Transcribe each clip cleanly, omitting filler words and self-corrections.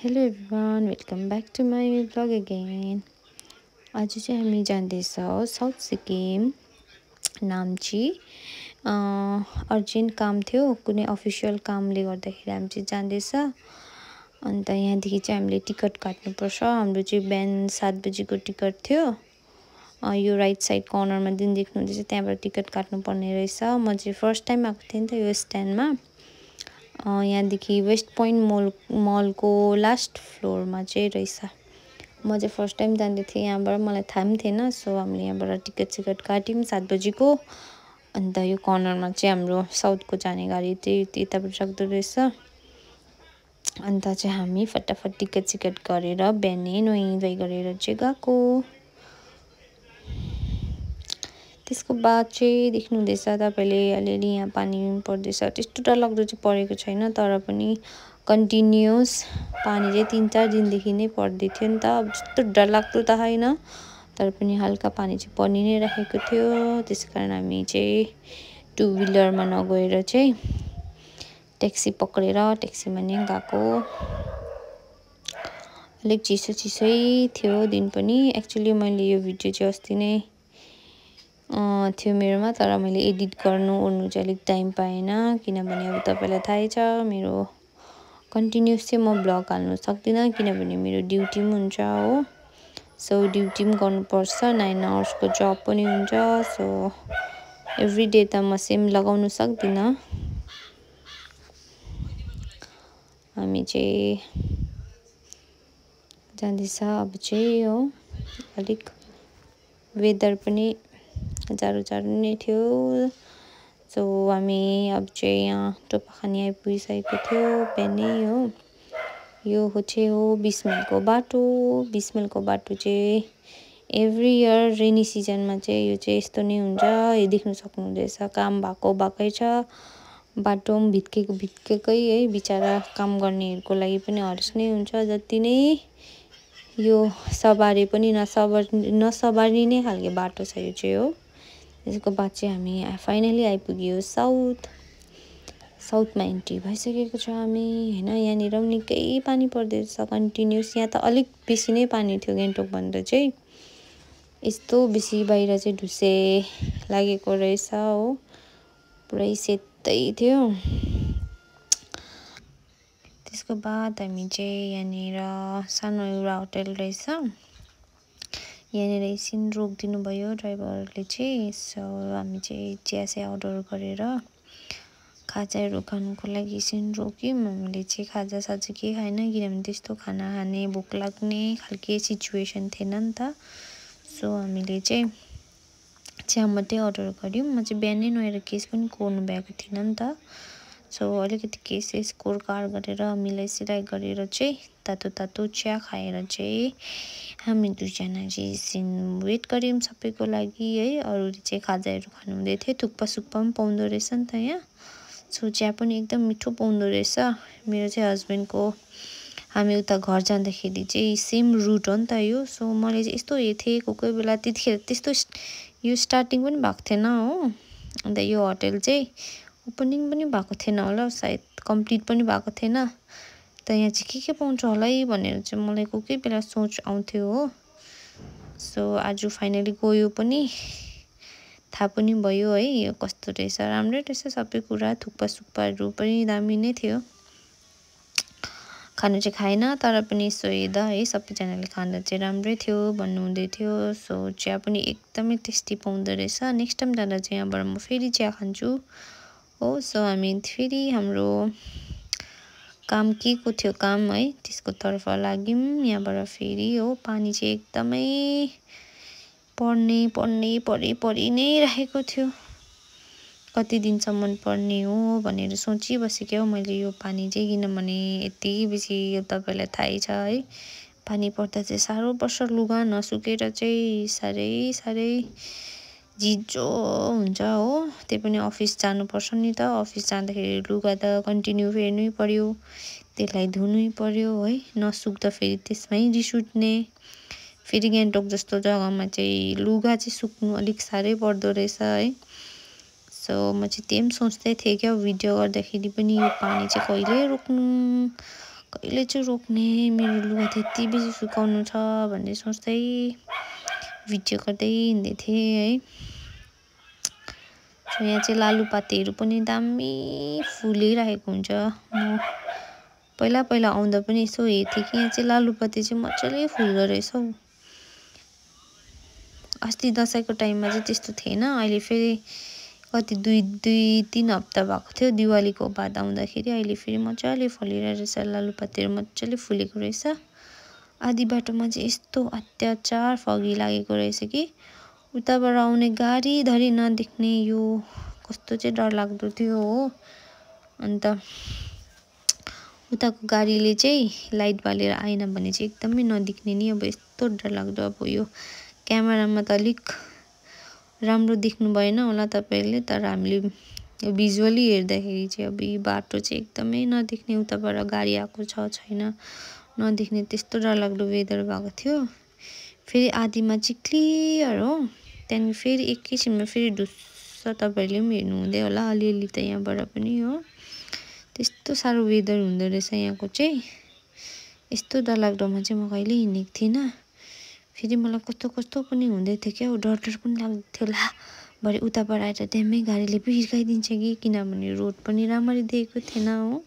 Hello everyone, welcome back to my vlog again. आज चाहिँ हामी जाँदैछौँ साउथ सिक्किम नाम्ची। अर्जेन्ट काम थियो, कुनै अफिसियल कामले गर्दाखेरि हामी चाहिँ जाँदैछ। अन्त यहाँदेखि चाहिँ हामीले टिकट काट्नुपर्छ। हाम्रो चाहिँ बिहान 7 बजीको टिकट थियो। यो राइट साइड कर्नरमा जुन देख्नुहुँदैछ त्यहाँबाट टिकट काट्नुपर्ने रहेछ। म चाहिँ फर्स्ट टाइम आएको थिएँ नि त यो स्ट्यान्डमा। यहाँदेखि वेस्ट पोइन्ट मलको लास्ट फ्लोरमा चाहिँ रहेछ। म चाहिँ फर्स्ट टाइम जाँदै थिएँ यहाँबाट, मलाई थाहा पनि थिएन। सो हामीले यहाँबाट टिकट काट्यौँ 7 बजीको। अन्त यो कर्नरमा चाहिँ हाम्रो साउथको जाने गाडी चाहिँ यताबाट राख्दो रहेछ। अन्त चाहिँ हामी फटाफट टिकट गरेर बिहानै नुहाइ गरेर चाहिँ गएको। त्यसको बाद चाहिँ देख्नुहुँदैछ तपाईँले अलिअलि यहाँ पानी पर्दैछ। त्यस्तो डरलाग्दो चाहिँ परेको छैन, तर पनि कन्टिन्युस पानी चाहिँ 3-4 दिनदेखि नै पर्दै थियो नि त। अब त्यस्तो डरलाग्दो त होइन, तर पनि हल्का पानी चाहिँ परि नै राखेको थियो। त्यसै कारण हामी चाहिँ 2 व्हिलरमा नगएर चाहिँ ट्याक्सी पक्रेर ट्याक्सीमा नै गएको। अलिक चिसै थियो दिन पनि। एक्चुअली मैले यो भिडियो चाहिँ अस्ति नै थियो मेरोमा, तर मैले एडिट गर्नु चाहिँ अलिक टाइम पाएन। किनभने अब तपाईँलाई थाहै छ मेरो कन्टिन्युस चाहिँ म भ्लग हाल्नु सक्दिनँ, किनभने मेरो ड्युटी पनि हुन्छ हो। सो ड्युटी पनि गर्नुपर्छ, 9 आवर्सको जब पनि हुन्छ। सो एभ्री डे त म सेम लगाउनु सक्दिनँ। हामी चाहिँ जाँदैछ अब चाहिँ हो। अलिक वेदर पनि जाडो नै थियो। सो हामी अब चाहिँ यहाँ टोपाखानी आइपुगिसकेको थियो बिहानै हो। यो चाहिँ हो 20 माइलको बाटो। 20 माइलको बाटो चाहिँ एभ्री इयर रेनी सिजनमा चाहिँ यो चाहिँ यस्तो नै हुन्छ। यो देख्न सक्नुहुँदैछ, काम भएकै छ। बाटो पनि भित्केकै है। बिचरा काम गर्नेहरूको लागि पनि हरेस नै हुन्छ। जति नै यो सवारे पनि नसवारिने खालको बाटो छ यो चाहिँ हो। त्यसको बाद चाहिँ हामी फाइनली आइपुग्यो साउथमा एन्ट्री भइसकेको छ हामी हैन। यहाँनिर पनि निकै पानी पर्दैछ कन्टिन्युस। यहाँ त अलिक बेसी नै पानी थियो गान्तोक भन्दा चाहिँ। यस्तो बेसी बाहिर चाहिँ ढुसे लागेको रहेछ हो। पुरै सेतै थियो। त्यसको बाद हामी चाहिँ यहाँनिर सानो एउटा होटल रहेछ, यहाँनिर एकछिन रोकिदिनु भयो ड्राइभरले चाहिँ। सो हामी चाहिँ चिया अर्डर गरेर खाजाहरू खानुको लागि एकछिन रोक्यौँ। हामीले चाहिँ खाजा केही खाएन, किनभने त्यस्तो खाना खाने भोक लाग्ने खालके सिचुएसन थिएन नि त। सो हामीले चाहिँ चिया मात्रै अर्डर गऱ्यौँ। म चाहिँ बिहानै नुहाएर केस पनि कोर्नु भ्याएको थिइनँ नि त। सो अलिकति केस कोरकार गरेर मिलाइसिलाइ गरेर चाहिँ तातो चिया खाएर चाहिँ हामी दुईजना चाहिँ एकछिन वेट गऱ्यौँ सबैको लागि है। अरूले चाहिँ खाजाहरू खानु हुँदै थियो। थुक्पा पनि पाउँदो रहेछ नि त यहाँ। सो चिया पनि एकदम मिठो पाउँदो रहेछ। मेरो चाहिँ हस्बेन्डको हामी उता घर जाँदाखेरि चाहिँ सेम रुट हो नि त यो। सो मैले चाहिँ यस्तो हेर्थेँ कोही बेला, त्यतिखेर त्यस्तो यो स्टार्टिङ पनि भएको थिएन हो। अन्त यो होटल चाहिँ ओपनिङ पनि भएको थिएन होला, सायद कम्प्लिट पनि भएको थिएन। त यहाँ चाहिँ के पाउँछ होला है भनेर चाहिँ मलाई कोही बेला सोच आउँथ्यो हो। सो आज फाइनली गयो पनि, थाहा पनि भयो है यो कस्तो रहेछ। राम्रै रहेछ सबै कुरा। थुक्पाहरू पनि दामी नै थियो। खानु चाहिँ खाएन, तर पनि यसो हेर्दा है सबैजनाले खाँदा चाहिँ राम्रै थियो भन्नुहुँदै थियो। सो चिया पनि एकदमै टेस्टी पाउँदो रहेछ। नेक्स्ट टाइम जाँदा चाहिँ यहाँबाट म फेरि चिया खान्छु हो। सो हामी फेरि हाम्रो काम के को थियो काम है त्यसको तर्फ लाग्यौँ। यहाँबाट फेरि हो पानी चाहिँ एकदमै परि नै राखेको थियो। कति दिनसम्म पर्ने हो भनेर सोचिबसेको हो मैले यो पानी चाहिँ, किनभने यति बेसी तपाईँलाई थाहै छ है। पानी पर्दा चाहिँ साह्रो पर्छ, लुगा नसुकेर चाहिँ साह्रै झिजो हुन्छ हो। त्यही पनि अफिस जानुपर्छ नि त। अफिस जाँदाखेरि लुगा त कन्टिन्यू फेर्नै पर्यो, त्यसलाई धुनै पर्यो है। नसुक्दा फेरि त्यसमै रिस उठ्ने। फेरि गान्तोक जस्तो जग्गामा चाहिँ लुगा चाहिँ सुक्नु अलिक साह्रै पर्दो रहेछ है। सो म चाहिँ त्यही पनि सोच्दै थिएँ क्या भिडियो गर्दाखेरि पनि, यो पानी चाहिँ कहिले कहिले चाहिँ रोक्ने, मेरो लुगा त्यति बेसी सुकाउनु छ भन्ने सोच्दै भिडियो गर्दै हिँड्दै थिएँ है। यहाँ चाहिँ लालुपातेहरू पनि दामी फुलिरहेको हुन्छ। म पहिला पहिला आउँदा पनि यसो हेर्थेँ कि यहाँ चाहिँ लालुपाते चाहिँ मजाले फुल्दो रहेछ हौ। अस्ति दसैँको टाइममा चाहिँ त्यस्तो थिएन, अहिले फेरि कति दुई तीन हप्ता भएको थियो दिवालीको बाद आउँदाखेरि। अहिले फेरि मजाले फलिरहेको रहेछ, लालुपातेहरू मजाले फुलेको रहेछ। आधी बाटोमा चाहिँ यस्तो अत्याचार फगी लागेको रहेछ कि उताबाट आउने गाडी धरि नदेख्ने, यो कस्तो चाहिँ डरलाग्दो थियो हो। अन्त उताको गाडीले चाहिँ लाइट बालेर आएन भने चाहिँ एकदमै नदेख्ने नि। अब यस्तो डरलाग्दो, अब यो क्यामेरामा त अलिक राम्रो देख्नु भएन होला तपाईहरुले, तर हामीले भिजुअली हेर्दाखेरि चाहिँ अब यो बाटो चाहिँ एकदमै नदेख्ने, उताबाट गाडी आएको छ छैन नदेख्ने, त्यस्तो डरलाग्दो वेदर भएको थियो। फेरि आधीमा चाहिँ क्लियर हो, त्यहाँदेखि फेरि एकैछिनमा फेरि ढुस्स, तपाईहरुले पनि हेर्नु हुँदै होला अलिअलि त यहाँबाट पनि हो। त्यस्तो साह्रो वेदर हुँदो रहेछ यहाँको चाहिँ। यस्तो डरलाग्दोमा चाहिँ म कहिले हिँडेको थिइनँ। फेरि मलाई कस्तो कस्तो पनि हुँदै थियो क्या, डर डर पनि लाग्थ्यो, ला भरे उताबाट आएर ड्याम्मै गाडीले पो हिर्काइदिन्छ कि, किनभने रोड पनि राम्ररी दिएको थिएन हो।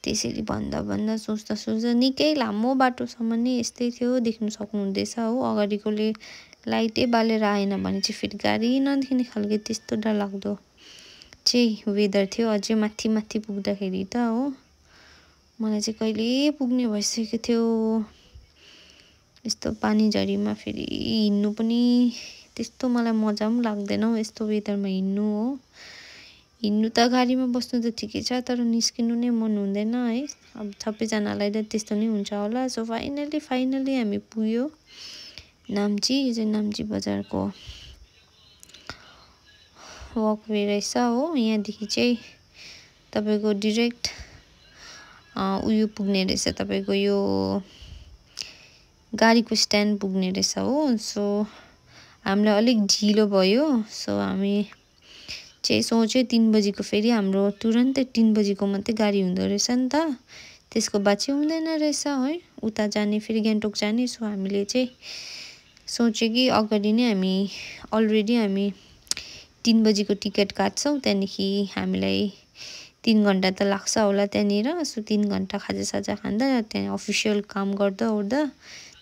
त्यसरी भन्दा भन्दा सोच्दा सोच्दा निकै लामो बाटोसम्म नै यस्तै थियो, देख्नु सक्नुहुँदैछ हो। अगाडिकोले लाइटै बालेर आएन भने चाहिँ फेरि गाडी नदेख्ने खालको त्यस्तो डरलाग्दो चाहिँ वेदर थियो। अझै माथि माथि पुग्दाखेरि त हो, मलाई चाहिँ कहिले पुग्ने भइसकेको थियो। यस्तो पानी झरीमा फेरि हिँड्नु पनि त्यस्तो मलाई मजा पनि लाग्दैन हौ, यस्तो वेदरमा हिँड्नु हो। हिँड्नु त गाडीमा बस्नु त ठिकै छ, तर निस्किनु नै मन हुँदैन है। अब सबैजनालाई त त्यस्तो नै हुन्छ होला। सो फाइनली हामी पुग्यो नाम्ची। यो चाहिँ नाम्ची बजारको वकवे रहेछ हो। यहाँदेखि चाहिँ तपाईको डाइरेक्ट उयो पुग्ने रहेछ, तपाईको यो गाडीको स्ट्यान्ड पुग्ने रहेछ हो। सो हामीलाई अलिक ढिलो भयो, सो हामी चाहिँ सोच्यो 3 बजीको, फेरि हाम्रो तुरन्तै 3 बजीको मात्रै गाडी हुँदो रहेछ नि त। त्यसको बाद चाहिँ हुँदैन रहेछ है उता जाने, फेरि गान्तोक जाने। सो हामीले चाहिँ सोच्यो कि अगाडि नै हामी अलरेडी हामी 3 बजीको टिकट काट्छौँ, त्यहाँदेखि हामीलाई 3 घन्टा त लाग्छ होला त्यहाँनिर। सो 3 घन्टा खाजासाजा खाँदा त्यहाँ अफिसियल काम गर्दा ओर्दा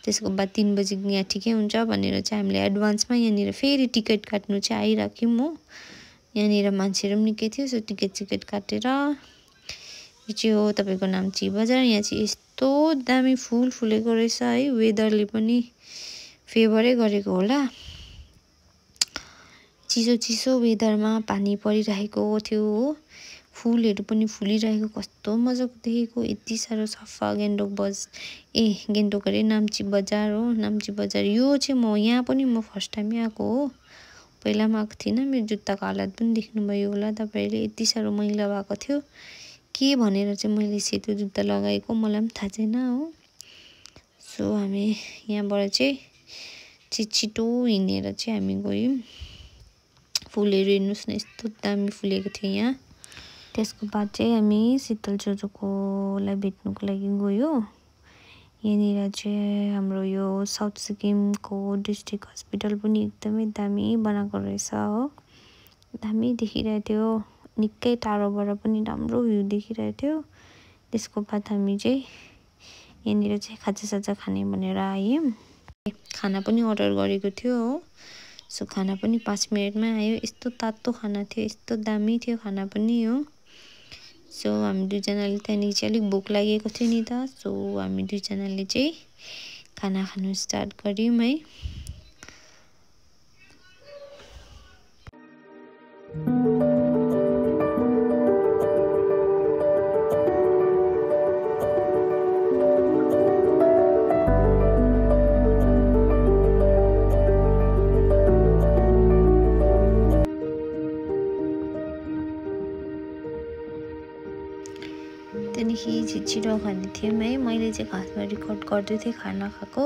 त्यसको बाद 3 बजी यहाँ ठिकै हुन्छ भनेर चाहिँ हामीले एडभान्समा यहाँनिर फेरि टिकट काट्नु चाहिँ आइराख्यौँ हो। यहाँनिर मान्छेहरू पनि निकै थियो, सो टिकट काटेर यो चाहिँ हो तपाईँको नाम्ची बजार। यहाँ चाहिँ यस्तो दामी फुल फुलेको रहेछ है, वेदरले पनि फेभरै गरेको होला। चिसो चिसो वेदरमा पानी परिरहेको थियो हो, फुलहरू पनि फुलिरहेको कस्तो मजाको देखेको। यति साह्रो सफा गान्तोक अरे नाम्ची बजार हो। नाम्ची बजार यो चाहिँ म यहाँ पनि म फर्स्ट टाइमै आएको हो, पहिलामा आएको थिइनँ। मेरो जुत्ताको हालत पनि देख्नुभयो होला तपाईँले, यति साह्रो मैला भएको थियो। के भनेर चाहिँ मैले सेतो जुत्ता लगाएको मलाई पनि थाहा छैन हो। सो हामी यहाँबाट चाहिँ छिटो हिँडेर चाहिँ हामी गयौँ। फुलहरू हेर्नुहोस् न, यस्तो दामी फुलेको थियो यहाँ। त्यसको बाद चाहिँ हामी शीतल जोजोकोलाई भेट्नुको लागि गयो। यहाँनिर चाहिँ हाम्रो यो साउथ सिक्किमको डिस्ट्रिक्ट हस्पिटल पनि एकदमै दामी बनाएको रहेछ हो। दामी देखिरहेको थियो, निकै टाढोबाट पनि राम्रो भ्यू देखिरहेको थियो। त्यसको बाद हामी चाहिँ यहाँनिर चाहिँ खाजासाजा खाने भनेर आयौँ। खाना पनि अर्डर गरेको थियो हो। सो खाना पनि 5 मिनटमा आयो। यस्तो तातो खाना थियो, यस्तो दामी थियो खाना पनि हो। सो हामी दुईजनाले त्यहाँदेखि चाहिँ अलिक भोक लागेको थियो नि त, सो हामी दुईजनाले चाहिँ खाना खानु स्टार्ट गऱ्यौँ है। त्यहाँदेखि छिटो खाँदै थियौँ है। मैले चाहिँ खासमा रेकर्ड गर्दै थिएँ खाना खाएको,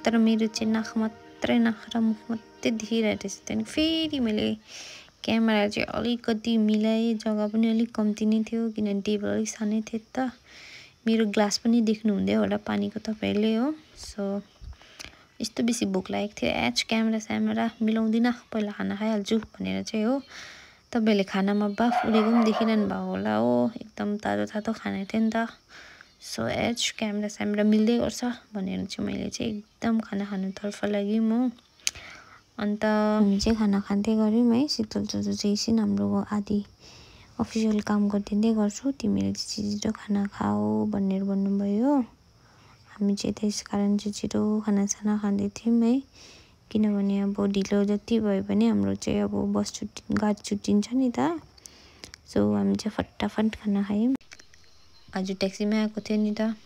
तर मेरो चाहिँ नाक मात्रै, नाक र मुख मात्रै देखिरहेको रहेछ। त्यहाँदेखि फेरि मैले क्यामेरा चाहिँ अलिकति मिलाएँ, जग्गा पनि अलिक कम्ती नै थियो किनभने टेबल अलिक सानै थियो त। मेरो ग्लास पनि देख्नु हुँदै होला पानीको तपाईहरुले हो। सो यस्तो बेसी भोक लागेको थियो, एच क्यामेरा स्यामेरा मिलाउँदिन, पहिला खाना खाइहाल्छु भनेर चाहिँ हो। तपाईहरुले खानामा बाफ उडेको पनि देखिरहनु भएको होला हो, एकदम तातो तातो खाना थियो नि त। सो एच क्यामेरा स्यामेरा मिल्दै गर्छ भनेर चाहिँ मैले चाहिँ एकदम खाना खानुतर्फ लाग्यौँ हो। अन्त हामी चाहिँ खाना खाँदै गऱ्यौँ है। शीतल दाजु चाहिँ एकछिन हाम्रो आदि अफिसियल काम गरिदिँदै गर्छु, तिमीले चाहिँ छिटो खाना खाऊ भनेर भन्नुभयो। हामी चाहिँ त्यस कारण चाहिँ छिटो खानासाना खाँदै थियौँ है, किनभने अब ढिलो जति भयो भने हाम्रो चाहिँ अब बस गाडी छुट्टिन्छ नि त। सो हामी चाहिँ फटाफट खाना खायौँ। आज ट्याक्सीमा आएको थियो नि त।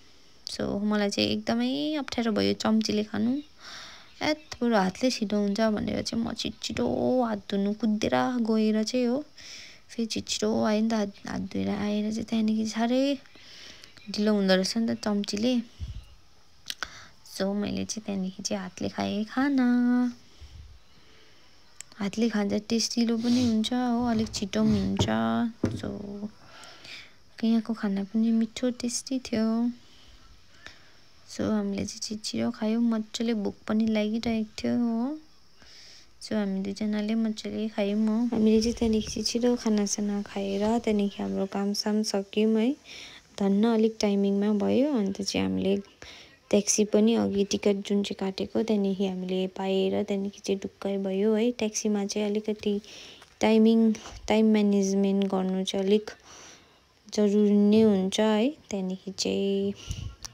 सो मलाई चाहिँ एकदमै अप्ठ्यारो भयो चम्चीले खानु, बरु हातले छिटो हुन्छ भनेर चाहिँ म छिटो हात धुनु कुदेर गएर चाहिँ हो। फेरि छिटो आयो नि त, हात धुएर आएर चाहिँ त्यहाँदेखि साह्रै ढिलो हुँदो रहेछ नि त चम्चीले। सो मैले चाहिँ त्यहाँदेखि चाहिँ हातले खाएँ खाना। हातले खाँदा टेस्टिलो पनि हुन्छ हो, अलिक छिटो पनि हुन्छ। सो यहाँको खाना पनि मिठो टेस्टी थियो। सो हामीले चाहिँ छिटो खायौँ, मजाले भोक पनि लागिरहेको थियो हो। सो हामी दुईजनाले मजाले खायौँ हो। हामीले चाहिँ त्यहाँदेखि छिटो खानासाना खाएर त्यहाँदेखि हाम्रो कामसाम सक्यौँ है। धन्न अलिक टाइमिङमा भयो। अन्त चाहिँ हामीले ट्याक्सी पनि अघि टिकट जुन चाहिँ काटेको त्यहाँदेखि हामीले पाएर त्यहाँदेखि चाहिँ ढुक्कै भयो है। ट्याक्सीमा चाहिँ अलिकति टाइम म्यानेजमेन्ट गर्नु चाहिँ अलिक जरुरी नै हुन्छ है। त्यहाँदेखि चाहिँ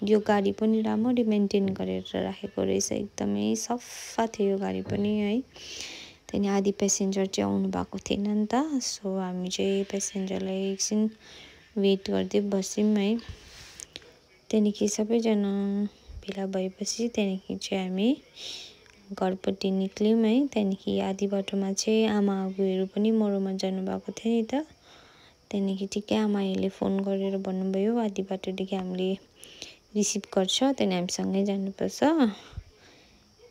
यो गाडी पनि राम्ररी मेन्टेन गरेर राखेको रहेछ, एकदमै सफा थियो यो गाडी पनि है। त्यहाँदेखि आधी पेसेन्जर चाहिँ आउनु भएको थिएन नि त। सो हामी चाहिँ पेसेन्जरलाई एकछिन वेट गर्दै बस्यौँ है। त्यहाँदेखि सबैजना भेला भएपछि त्यहाँदेखि चाहिँ हामी घरपट्टि निक्ल्यौँ है। त्यहाँदेखि आधी बाटोमा चाहिँ आमा आगुहरू पनि मरौमा जानुभएको थियो नि त। त्यहाँदेखि ठिकै आमाहरूले फोन गरेर भन्नुभयो आधी बाटोदेखि हामीले रिसिभ गर्छ, त्यहाँदेखि हामी सँगै जानुपर्छ।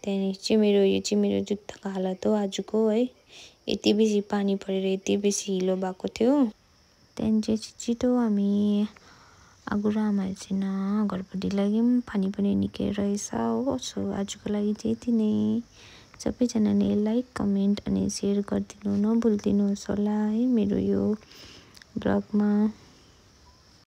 त्यहाँदेखि चाहिँ यो चाहिँ मेरो जुत्ताको हालत हो आजको है। यति बेसी पानी परेर यति बेसी हिलो भएको थियो। त्यहाँदेखि चाहिँ छिटो हामी आगो र आमाहरूसँग घरपट्टि लाग्यौँ, पानी पनि निकै रहेछ हो। सो आजको लागि चाहिँ यति नै। सबैजनाले लाइक कमेन्ट अनि सेयर गरिदिनु नभुलिदिनुहोस् होला है मेरो यो ब्लगमा।